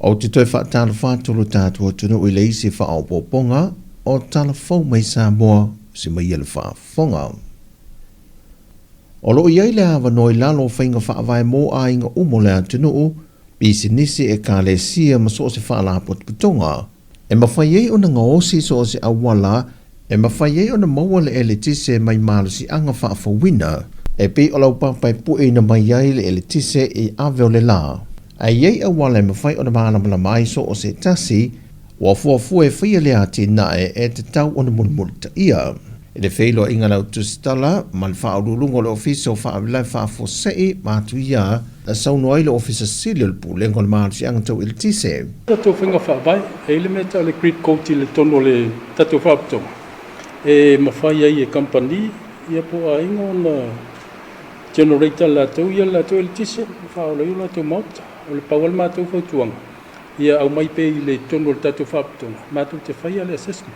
Ou te toe faatalofa atu lo tatou atunuu i le isi faaopoopoga o tala fou mai Samoa se mai ia le faafofoga. O lo o i ai le avanoa i lalo o faiga faavae mo aiga uma o le atunuu, pisinisi, ekalesia ma so o se faalapotopotoga e mafai ai ona gaosi so o se auala e mafai ai ona maua le eletise mai malosiaga faafouina e pei o laupapa e pueina mai ai le eletise i ave o le lā. Ae i ai auala e mafai ona malamalama ai so o se tasi, ua fuafua e faia lea atinae e tatau ona mulimulitaia. I le feiloaiga a le Au Tusitala ma le Faauluuluga o le Ofisa o Faalavelave Faafuasei ma Atuia, na saunoa ai le Ofisa Sili o le Pulega o le Malosiaga Tau Eletise. Tatou faiga faavae, e i ai le mea e tau o le grid code i le totonu o le tatou faalapotopotoga e mafai ai e kamupani ia po o aiga ona generate e latou ia le latou eletise e faaola ai o latou maota. O le pau lava le matou fautuaga, ia aumai pea i le totonu o le tatou faalapotopotoga matou te faia le assessment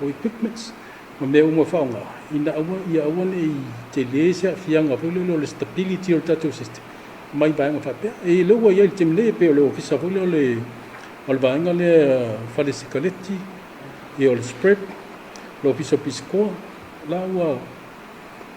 o equipments ma mea uma e faaaoga ina aua ia aua ne i tele se aafiaga foi lele o le stability o le tatou system mai vaega faapea. E lea ua i ai i le taimi nei e pei o le ofisa foi lea o le o le vaega lea fale sikaleti, ia o le spread, le ofisa o pisikoa, la ua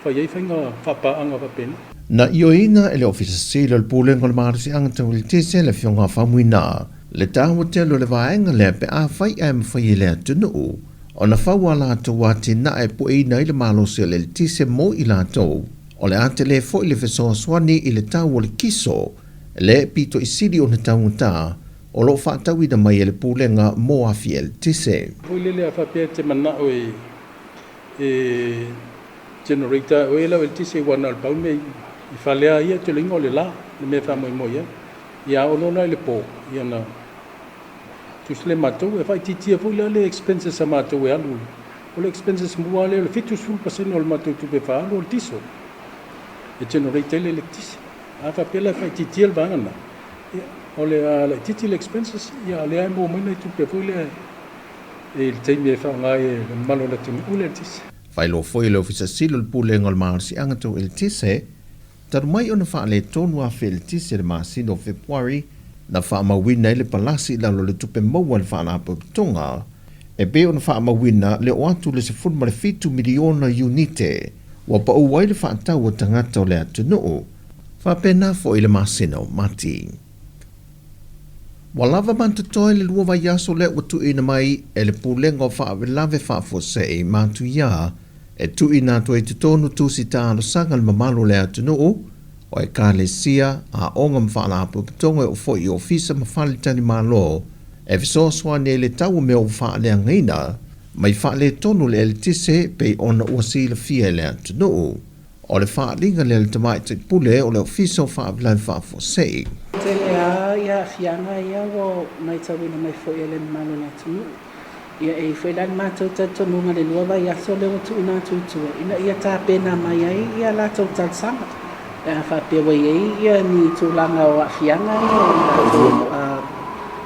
fai ai faiga faapaaga faapena. Na ioeina e le Ofisa Sili o le Pulega o le Malosiaga Tau Eletise le Afioga a Faumuina le taua tele o le vaega lea pe afai ae mafai e le atunuu ona fau a latou atinae e pueina ai le malosi o le eletise mo i latou. O le a tele foi le fesoasoani i le tau o le kiso lea e pito i sili ona taugata o lo o faatauina mai e le Pulega mo afi eletise. Foi lele a faapea e te manao e e generator oe lau eletise aua na o le pau le mea i fale lava ia tulaga o le la le mea e faamoemoe i ai. Ia a oo loa la i le po ia ona tusi lea matou. E faaitiitia foi la le expenses a matou e alu. O le expenses mua lava lea o le 70% o le matou tupe faaalu o le diesel e generate ai le eletise. A faapea la e faaitiitia le vaega lena, ia o le a laitiiti le expenses, ia a o lea lava e maua mai nai tupe foi lea i le taimi e faaaoga ai e le mamalu o le atunuu le eletise. Faailoa foi e le Ofisa Sili o le Pulega o le Malosiaga Tau Eletise, talu mai ona faaletonu afe eletise i le masina o Fepuari, na faamauina ai le palasi i lalo o le tupe maua a le Faalapotopotoga, e pei ona faamauina le oo atu i le 17 miliona iunite ua pau ai le faatau a tagata o le atunuu, faapena foi i le masina o Mati. Ua lava ma totoe le lua vaiaso lea ua tuuina mai e le Pulega o Faalavelave Faafuasei Matuia e tuuina atu ai i totonu tusi talosaga a le mamalu o le atunuu, o ekalesia, aoga ma faalapotopotoga e oo foi i ofisa ma faletalimalo e fesoasoani ai i le tau o mea ua faaleagaina mai faaletonu le eletise pei ona ua silafia e le atunuu. O le faaaliga lea a le Tamaitai Pule o le Ofisa o Faalavelave Faafuasei. Tele lava ia aafiaga ia ua maitauina mai foi e le mamalu o le atunuu. Ia e i ai foi la le matou talitonuga i le lua vaiaso lea ua tuuina atu i tua ina ia tapena mai ai ia latou talosaga pe a faapea ua i ai ia ni tulaga o aafiaga ia i latou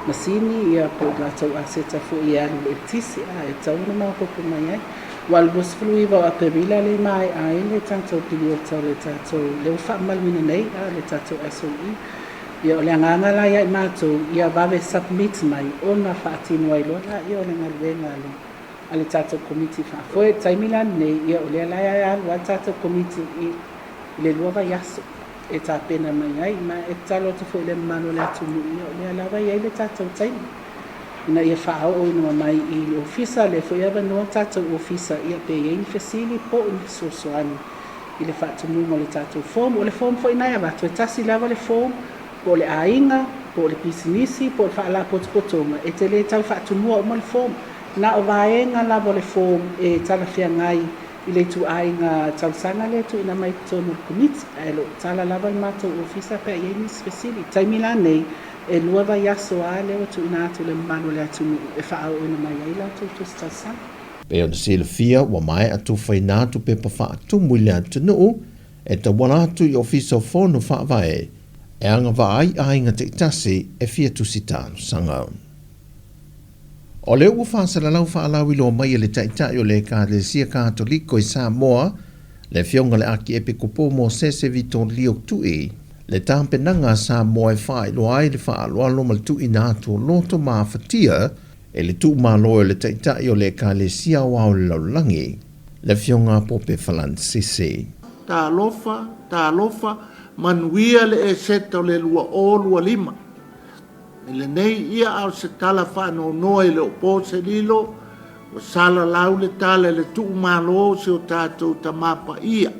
masini ia po o latou aseta foi e alu i le eletise a e tatau ona maopoopo mai ai. Aua o le 29 o Aperila lea e maea ai le tatou piliota o le tatou lea ua faamamaluina nei a le tatou SOE. Ia o le agaga la ia i matou ia vave submit mai ona faatino ai loa laia o le galuega a le a le tatou Komiti Faafoe. I le taimi la lenei ia o lea la e alu lava le tatou Komiti i le lua vaiaso e tapena mai ai. Ma e tatalo atu foi i le mamalu o le atunuu ia o lea lava e i ai le tatou taimi ina ia faaooina mai i le Ofisa, o lea foi e avanoa le tatou Ofisa ia pe i ai ni fesili po o ni fesoasoani i le faatumuga o le tatou form. O le form foi lena e avatu, e tasi lava le form, po o le aiga, po o le pisinisi, po o le faalapotopotoga, e te le tau faatumua uma le form. Na o vaega lava o le form e talafeagai i le ituaiga talosaga lea e tuuina mai i totonu o le Komiti, ae o lo o tala lava le matou Ofisa pe a i ai nisi fesili. I le taimi la nei, e lua vaiaso lava lea ua tuuina atu i le mamalu o le atunuu e faaooina mai ai latou tusi talosaga. Pei ona silafia, ua maea tufaina atu pepa faatumu i le atunuu e tauala atu i Ofisa o Fono Faavae e agavaa ai aiga taitasi e fia tusi talosaga. O lea ua faasalalau faalauiloa mai e le Taitai o le Ekalesia Katoliko i Samoa, le Afioga i le Akiepikopo Mosese Vitolio Tui, le tapenaga a Samoa e faailoa ai le faaaloalo ma le tuuina atu o loto mafatia e le tuumalo e le Taitai o le Ekalesia Aoao o le Lalolagi, le Afioga a Pope Falansisi. Talofa, talofa, manuia le Eseta o le 2025. I lenei ia a o se tala faanoanoa e le o po se lilo, ua salalau le tala i le tuumalo o si o tatou Tama Paia,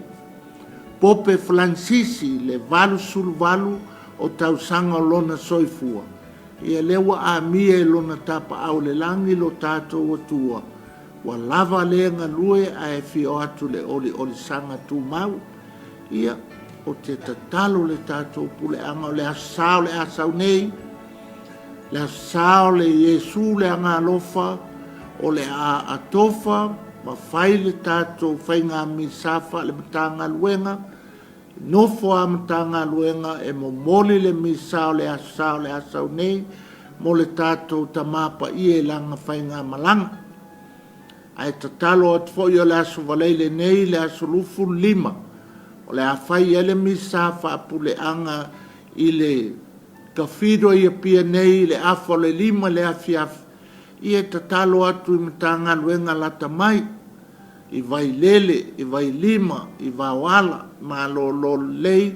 Pope Falansisi i le 88 o tausaga o lona soifua. Ia lea ua amia i lona tapaau i le lagi lo tatou Atua, ua lava lea galue ae fia o atu i le oliolisaga tumau. Ia, ou te tatalo le tatou puleaga o le Aso Sa o le a sau nei, le Aso Sa o le Iesu le Agaalofa, o le a atofa ma fai le tatou faiga misa faale-Matagaluega, Nofo a Matagaluega e momoli le Misa o le Aso Sa o le a sau nei mo le tatou Tama Paia i lana faigamalaga. Ae tatalo atu foi o le Aso Faraile nei le aso 25 o le a fai ai le Misa faapuleaga i le Cathedral i Apia nei i le afa o le 5 i le afiafi. Ia e tatalo atu i Matagaluega lata mai. i Vailele, i Vailima, i Vaoala, malolo lelei,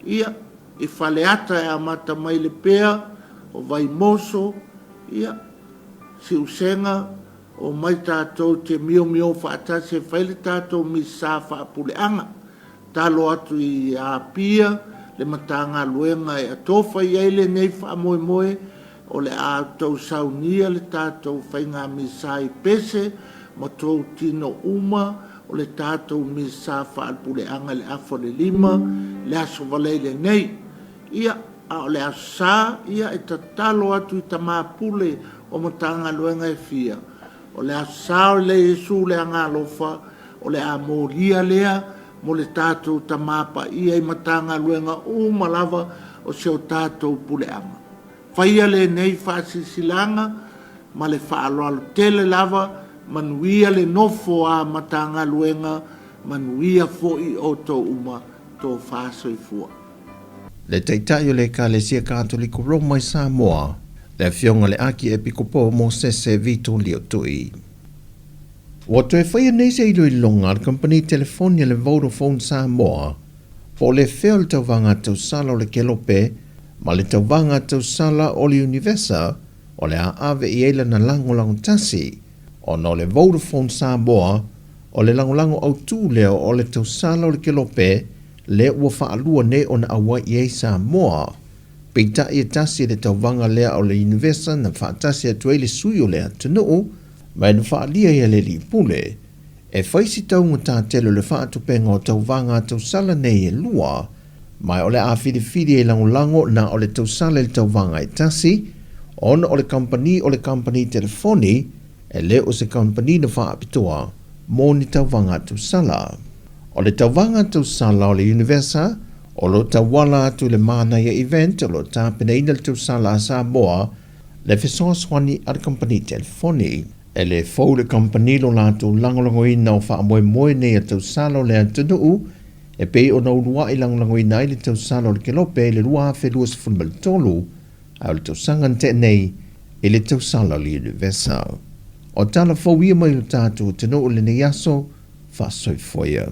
ia, i Faleata e amata mai Lepea, o Vaimoso, ia, Siusega, omai tatou te miomio faatasi e fai le tatou Misa faapuleaga. Talo atu i Apia le Matagaluega e atofa i ai lenei faamoemoe, o le a tou saunia le tatou faiga misa i pese ma tou tino uma o le tatou misa faalepuleaga i le afa o le 5 le Aso Faraile nei. Ia, a o le Aso Sa, ia e tatalo atu i tama pule o Matagaluega e fia, o le Aso Sa o le Iesu le Agaalofa, o le a molia lea mo le tatou Tama Paia i Matagaluega uma lava o si o tatou puleaga. Faia lenei faasilasilaga ma le faaaloalo tele lava, manuia le nofo a Matagaluega, manuia foi outou uma, tofa soifua. Le Taitai o le Ekalesia Katoliko Roma i Samoa, le Afioga i le Akiepikopo Mosese Vito Liotui. Ua toe faia nei se iloiloga a le kamupani telefoni a le Vodafone Samoa po o le fea o le tauvaga tausala o le Kelope ma le tauvaga tausala o le Univesa o le a ave i ai lana lagolago tasi ona o le Vodafone Samoa o le lagolago autū lea o le tausala o le Kelope lea ua faalua nei ona auai i ai Samoa. Peitai e tasi le tauvaga lea o le Univesa na faatasi atu ai le sui o le atunuu ma e na faaalia ai e le Alii Pule e fai si taugata tele o le faatupenga o tauvaga tausala nei e lua, ma o le a filifili e lagolago na o le tausala i le tauvaga e tasi, ona o le kamupani o le kamupani telefoni e le o se kamupani na faapitoa mo ni tauvaga tausala. O le tauvaga tausala o le Univesa o lo o tauala atu i le Manaia Event o lo o tapenaina le tausala a Samoa le fesoasoani a le kamupani telefoni. E le fou le kamupani lo latou lagolagoina o faamoemoe nei a tausala o le atunuu e pei ona uluai lagolagoina ai le tausala o le Kelope i le 2023, ae o le tausaga na tea nei i le tausala o le Univesa. O tala fou ia mai lo tatou atunuu i lenei aso, faasoifua ia.